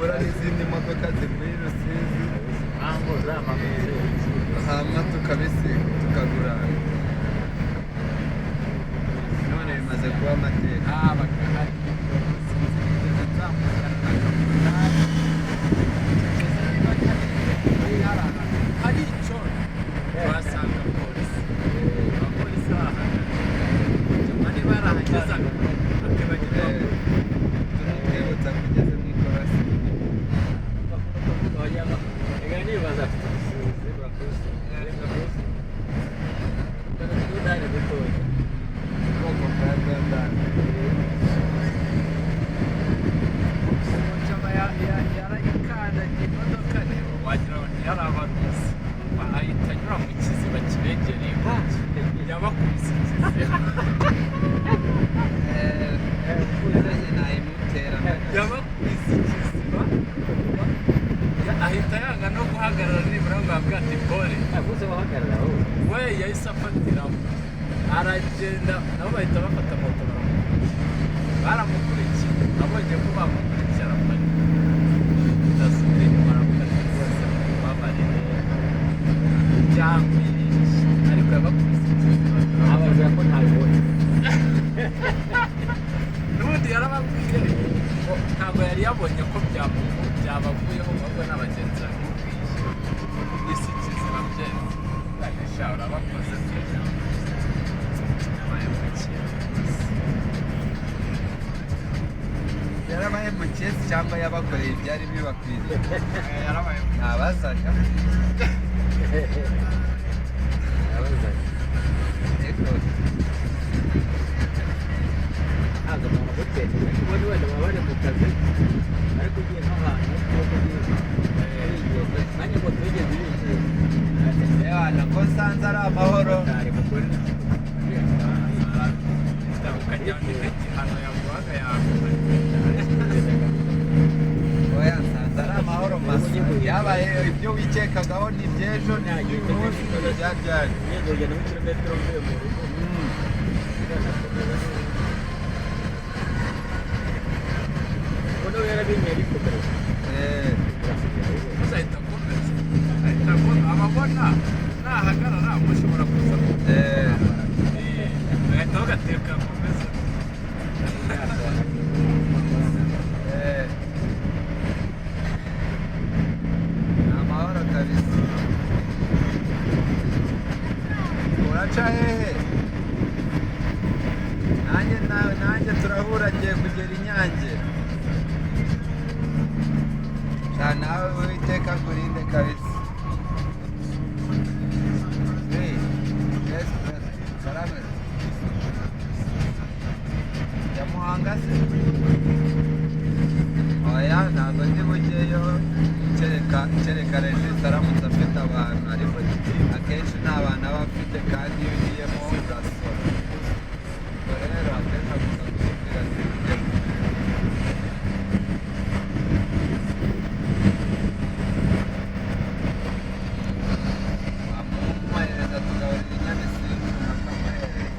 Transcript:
Duhura n'izindi modoka zivuye i Rusizi, Impamvu zamanutse. Hama tukabisiga, tukagurana. None bimaze kuba amateka. Habaga hari, sinzi, nigeze nzamukana na kamonari, tugeze niba hari hari ahantu hari icyondo, tuhasanga polisi, abapolisi bahahagaze. Jama niba yarahagezaga akibagirwa. Twibutsa ko ugeze mu ikorosi. Reka nibaza, zebra crossing, zebra crossing. Dodani dutoya. Ubwoko bwa dodani. Jama yarayikandagiye imodoka, wagira ngo ntiyari abaruzi, ahita anyura mu kiziba kibegereye gutya, yabakubise ikiziba. Nanjye nayimutera. Yabakubise ikiziba, ahita yanga no guhagarara nibura ngo avuge ati "Pole." Gusa wahagarara wowe. We yahise afatiramo aragenda, nabo bahita bafata moto baramukurikira. Baramukurikiye, abonye ko bamukurikiye araparika, ndasubira inyuma, aravuga ati "Rwose mumbabarire, byangwirije." Ariko yabakubise ikiziba. Abaza ko ntabibona. N'ubundi yarababwiye ngo ntabwo yari yabonye ko byabavuyeho, ahubwo n'abagenzi bamubwiye isi ikiziba byenze. Sha, urabakoze pe, yabahemukiye rwose. Yarabahemukiye se cyangwa yabakoreye ibyari bibakwiriye? Yarabahemukiye. Ntabazaga. Abaza. Ariko Ntabwo umuntu agutera. Ariko ubundi wenda baba bari mu kazi, ariko ugiye nk'ahantu nk'uko ugiye wigenza, nanjye moto yigeze ibinjiye. Ewana, ko nsanze ari amahoro. Motari mukuru. Ukajya n'igihano yaguhaga yaguha. Oya, nsanze ari amahoro masa. Yabaye ibyo wikekagaho ni iby'ejo, ni iby'uyu munsi, ni ibya ryari. Ngenda urugendo rw'ikirometero mvuye mu rugo. Ubona we yarabinyeye arikomereza. Uzahita akomeza, ahita akomeza, ababona nahagarara mushobora kuza, agahita bagateka akomeza. Ni amahoro kabisa. Uraca hehe? Nanjye nawe, nanjye turahura, ngiye kugera i Nyange. Sha, nawe Uwiteka akurinde kabisa. Hey, yes, yes, karame. Jya Muhanga se? Oya, ntabwo ndi bujyeyo, kereka Regis aramutse afite abantu, ariko akenshi nta bantu aba afite kandi.